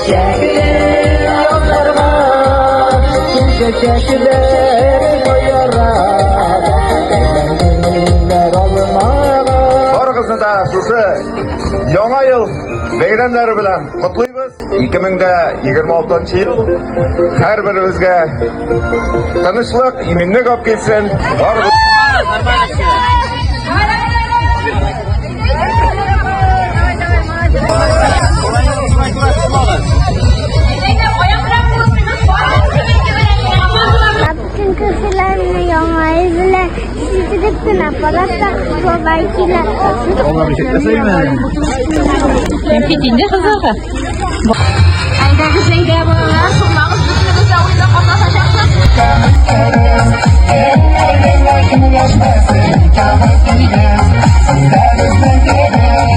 Чәчәкле язларга, чәчәкләр кояра, бәйләнделәр алмага. Барыгызны да шушы Яңа ел бәйрәмнәре белән котлыйбыз. 2026 ел һәрберебезгә тынычлык, иминлек алып килсен. Барыгыз Бөтен кешеләрне яңа ел белән сизеп кенә караса, бабай килә. Кәнфит инде кызларга. Әйдәгез, әйдә, балалар, шуңлагыз, бөтенегез дә уенда катнашачаксыз. Көнләшмәсен, кәгазь тигез, сездә безнең кебек.